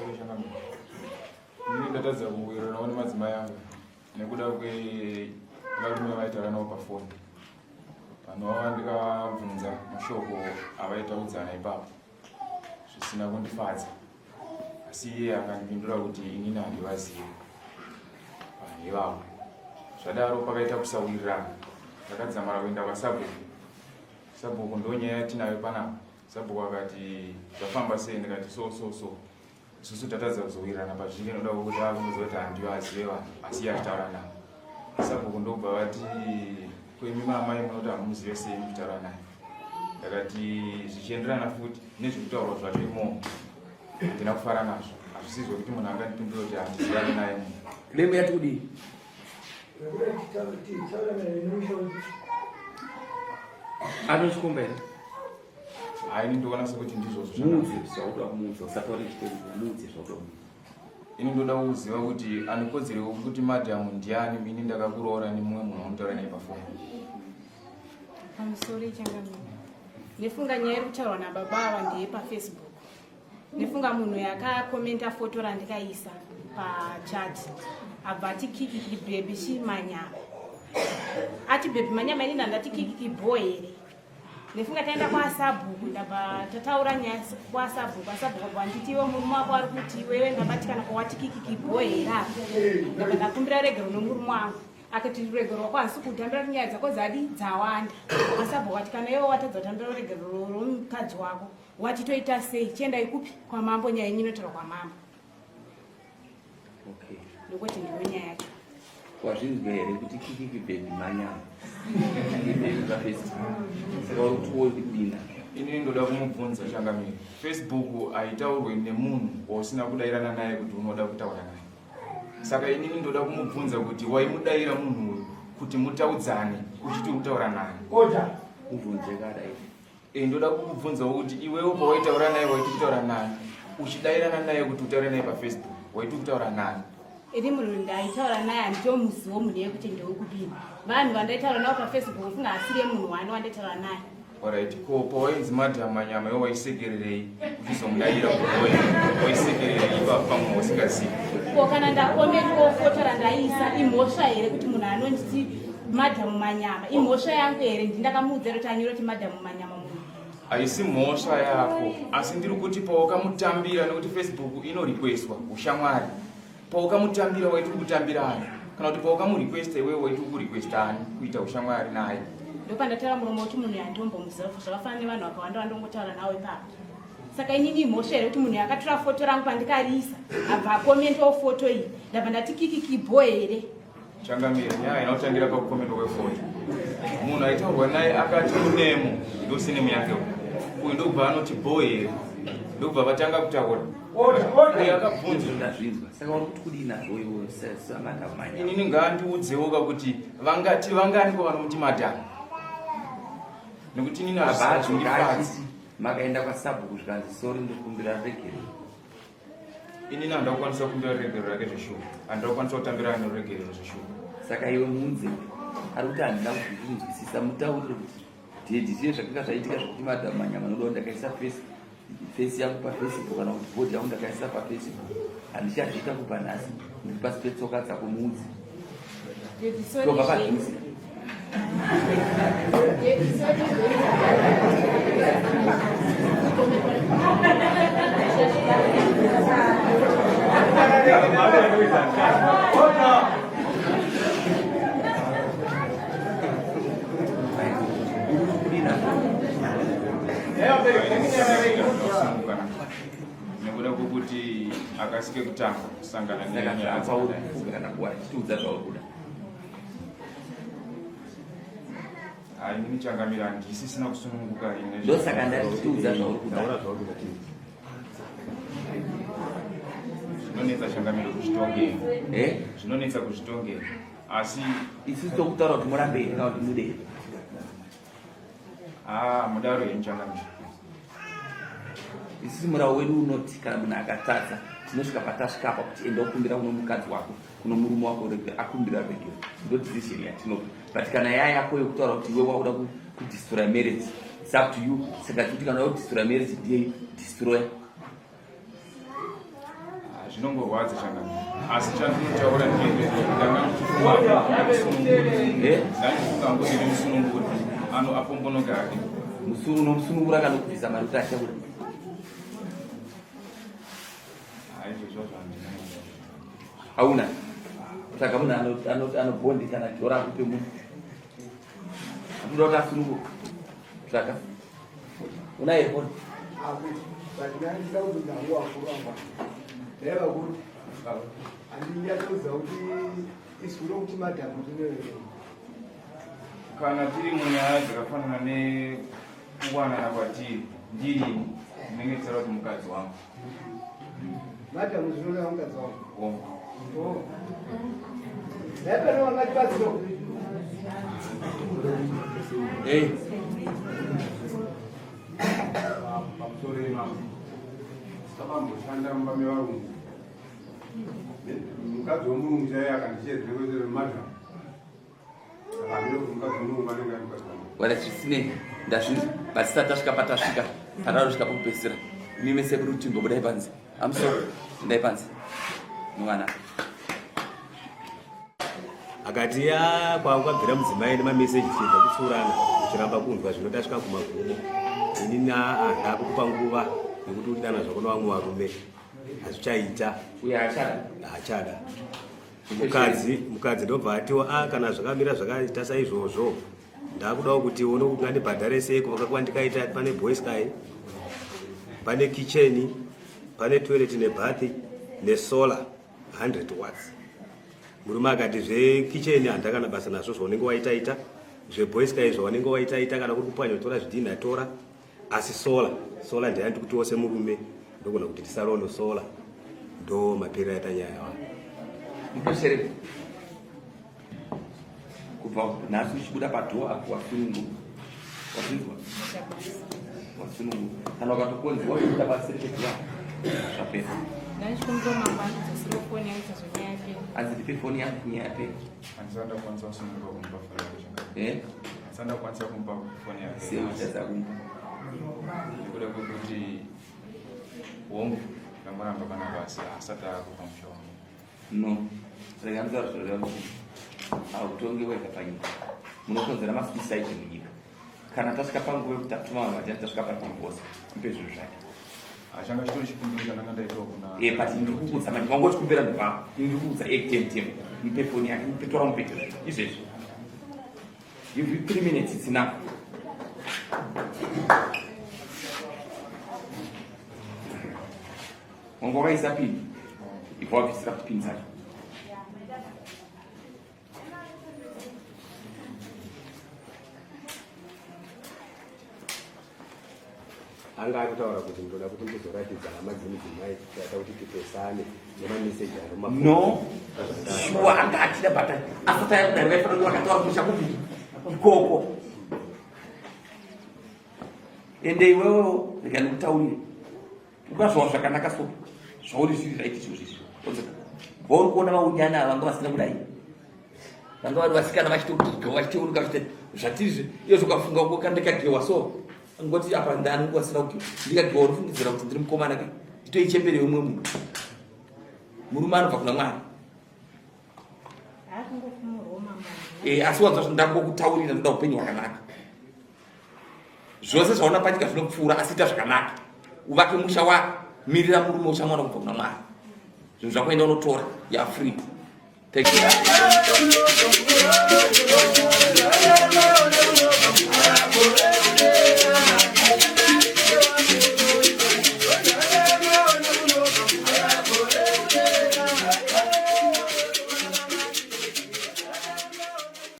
Pamusoro changamire. Ini ndatadza kuwiriranawo nemadzimai angu nekuda kwevarume vaitaura navo pafoni. Vanova ndikabvunza mashoko avaitaudzana ipapo zvisina kundifadza. Asi iye akandipindura kuti inini handivazivi vanhu ivavo. Zvadaro pakaita kusawirirana. Ndakadzamara kuenda kwasabhuku. Sabhuku ndonyaya yatinayo panapa. Sabhuku akati zvafamba sei ndikati so so so isusu tatadza kuzowirirana pazviri noda kuti akuudza kuti handivazive vanhu asi iye achitaura navo. Sabhuku ndobva vati kwemi mamai munoti hamuzive sei muchitaura naye. Ndakati zvichienderana futi nezvekutaurwa zvacho imomo handina kufara nazvo hazvisi zvekuti munhu angandipindura kuti handizivani naye munhu. Lembo yati kudii? Anochikomba here? Hayi ini ndoona sekuti ndizvozvo. Muudze zvaunoda kumuudza usataure chikomba muudze zvaunoda kumuudza. Ini ndoda kuziva kuti ane kodzero yekuti madam ndiani ini ndakakuroora nemumwe munhu wamunotaura naye pafoni. Pamusoro ichangamira. Nefunga nyaya iri kutaurwa nababa ava ndeye pafacebook. Nefunga munhu yakakomenta foto randikaisa pachat abva ati kikiki baby chi manyama. Ati baby manyama ini ndandati kikiki bho here. Nefunga taenda kwasabhuku ndabva tataura nyaya kwasabhuku asabhuku abva anditi iwe murume wako ari kuti iwewe ndabatikana kwawati kikiki bho here apa. Ndabva ndakumbira regero nomurume wangu. Akati ruregero rwako hasi kutambira kuti nyaya dzako dzadi dzawanda. Asabhuku ati kana iwe watadza kutambira ruregero rwomukadzi wako wati toita sei chiendai kupi kwamambo nyaya yenyu inotaurwa kwamambo. Okay. Ndokuti ndiyo nyaya yacho. Wazvinzwa here kuti kikiki baby manyama? Kikiki baby paFacebook. Saka uri kuti woyi kudina? Ini ndoda kumubvunza changamire. Facebook haitaurwe nemunhu wausina kudairana naye kuti unoda kutaura naye. Saka inini ndoda kumubvunza kuti waimudaira munhu uyu kuti mutaudzane uchiti uri kutaura naye. Order. Mubvunze kadai. E, ndoda kukubvunzawo kuti iwewo pawaitaura naye waiti kutaura naye uchidairana naye kuti utaure naye pafacebook waiti kutaura naye. Ini munhu ndaitaura naye handitomuziwo munhu yekuti ndewekupini. Vanhu vandaitaura navo pafacebook mfunga asiri munhu wani wandaitaura naye. Alright, ko pawainzi madam manyama iwe waisekererei uchizomudaira kuroya waisekererei ipapo pamwe usingazivi. Ko kana ndakomentwa foto randaisa imhosva here kuti munhu anonditi madam manyama imhosva yangu here ndindakamuudza kuti anyore kuti madam manyama munhu. Haisi mhosva yako asi ndiri kuti pawakamutambira nekuti Facebook inorequestwa ushamwari Paukamutambira waiti kutambira ani kana kuti paukamurequesta iwewe waiti ukurequesta ani kuita ushamwari naye. Ndopandataura muromo kuti munhu yandombomuziva zvakafanana nevanhu vakawanda vandongotaura nawo ipapo. Saka inini imhosva here kuti munhu yakatora foto rangu pandikariisa abva akomentawo foto iyi ndabva ndati kikiki bho here? Changamire, nyaya haina kutangira pakukomentwa kwefoto. Munhu aitaurwa naye akati unemo ndosinemu yake uyu ndokubva anoti bho here ndokubva vatanga kutaura. Uyu akabvunza ndazvinzwa saka uri kuti kudii nazvo iwe samadam manyama inini ngaandiudzewo ka kuti vangati vangani ko vanomuti madam nekuti inini hazvindifadzi makaenda kwasabhuku zvikanzi sori ndokumbira regerero inini handida kukwanisa kukumbira ruregerero rake zveshuwa handida kukwanisa kutambira ane ruregerero zveshuwa saka iwe muunze ari kuti handina kuzvinzwisisa mutaurire kuti dhedhi zviye zvakanga zvaitika zvekuti madam manyama noda kuti ndakaisa face face yangu pafacebook kana kuti bhodhi yangu ndakaisa pafacebook handichazviita kubva nhasi ndiri pasi petsoka dzako muudzi tobva padhuze Nekuda kwekuti akasike kutanga kusangana nenyaya kana kuwachitiudza zvauri kuda. Hayi ndini changamira handisisina kusununguka ini. Ndosaka ndatiudza zvauri kuda. Zvinonetsa changamira kuzvitongera. Eh? Zvinonetsa kuzvitongera. Asi isusu tokutaura kuti murambe here kana kuti mude here? Ah, mudaro henyu changamira. Isusu murau wedu unoti kana munhu akatadza tinosvika patasvika apa kuti enda ukumbira kuno mukadzi wako kuno murume wako akumbira regero ndo decision yatinopa but kana yaya yako yekutaura kuti iwe wakuda kudestroya marriage its up to you saka tikuti kana wakuda kudestroya marriage ndiye destroyer. Zvinongorwadza changa. Asi chandinotaura ndanga ndichifunga eh? Ndichifunga kuti ndimusunungure. Ano apombonoka hake. Unomusunungura kana kubvisa mari kuti achabuda. Hauna. Saka munhu anobhondi kana dhora akupe munhu. Anoda kuti asununguke. Tsvaka. Unaye foni? Kana tiri munyaya dzakafanana nekuwanana kwatiri, ndiri ndinenge ndichitaura kuti mukadzi wangu. Madam zvinoreva mukadzi wangu. Hongu. Oh. Ndaipa wangatibatsira. Hey. Pamusoro imambo. Takamboshanda mumba mevarungu. Mukadzi wemurungu chaiye akandichedzera kuti madam. Wala zvisinei ndazvinzwa but tisati tasvika patasvika patarosvika pokupedzisira imi mese muri kuti mbobudai panze I'm sorry endai panze mwana akati ya kwakabvira mudzimai nemameseji tichiedza kutsiurana uchiramba kunzwa zvino tasvika kumagumo ini ndakukupa nguva yekuti udana zvako nevamwe varume hazvichaita uye haachada haachada mukadzi mukadzi ndobva atiwo a ah, kana zvakamira zvakaita saizvozvo ndakudawo kuti one kuti ngandibhadhare sei kuvaka kwandikaita pane boysky pane kitchen pane toilet nebath nesolar 100 watts murume akati zvekitchen handakana basa nazvo zvaunenge waitaita zveboysky zvaunenge waitaita kana kuri kupwanya tora zvidhinha tora asi solar solar ndeyandi kuti wose murume ndogona kuti tisarono solar ndo maperero aita nyaya yawa mukosere kubva nhasi uchibuda padhoo apo wasununguka wasununguka wasununguka kana ukatokonziwa uchibuda paseri pedhoo zvapera anzi ndipe foni yangu nyaya yapera Handisati ndakwanisa kusununguka kumupa foni yake chakadai. Eh? Handisati ndakwanisa kumupa foni yake. Sei uchatadza kumupa? Nekuda kwekuti hongu ndamuramba pana basi asati akupa musha wangu. No. Rega nditaure zviro zvangu. Hautongi wega panyika. Munokonzera masuicide munyika. Kana tasvika panguva yekuti tatuma vanhu vachani tasvika padivorce, mupe zvinhu zvake. Changa chitori chikumbiro chandanga ndaitwa kuna Eh, but ndiri kukuudza manje wanga uchikumbira ndibva ini ndiri kukuudza eh, tem tem mupe foni yake mupe tora mupe izvezvi give you 3 minutes it's enough wanga wakaisa pini ibva wabvisira kuti pini dzacho Anga ari kutaura kuti ndinoda kuti ndizoratidza hama dzemudzimai kuita kuti tipesane nemameseji ari mumafoni. No, shuwa anga achida but asati aya kudari vaifanira kunge vakataura kumusha kupi ikoko. Ende iwewewo rega ndikutaurire ukazvawa zvakanaka so zvauri zviri right izvozvo izvi odzeka vauri kuona vaunyana ava vanga vasina kudai vanga vari vasikana vachitogiga vachiteuruka vachita zvatiri iyo zvokafunga ko ndikagewa so ngoti apa ndani vasina kugewa ndikagewa unofungidzira kuti ndiri mukomana ka nditoichembere umwe munhu murume anobva kuna mwari eh, asi wanzwa ndangokutaurira ndoda upenyu hwakanaka zvose zvaona panyika zvinopfuura asi ita zvakanaka uvake musha wako mirira murume uchamuwana kubva kuna mwari zvinhu zvako enda unotora yafree Thank you.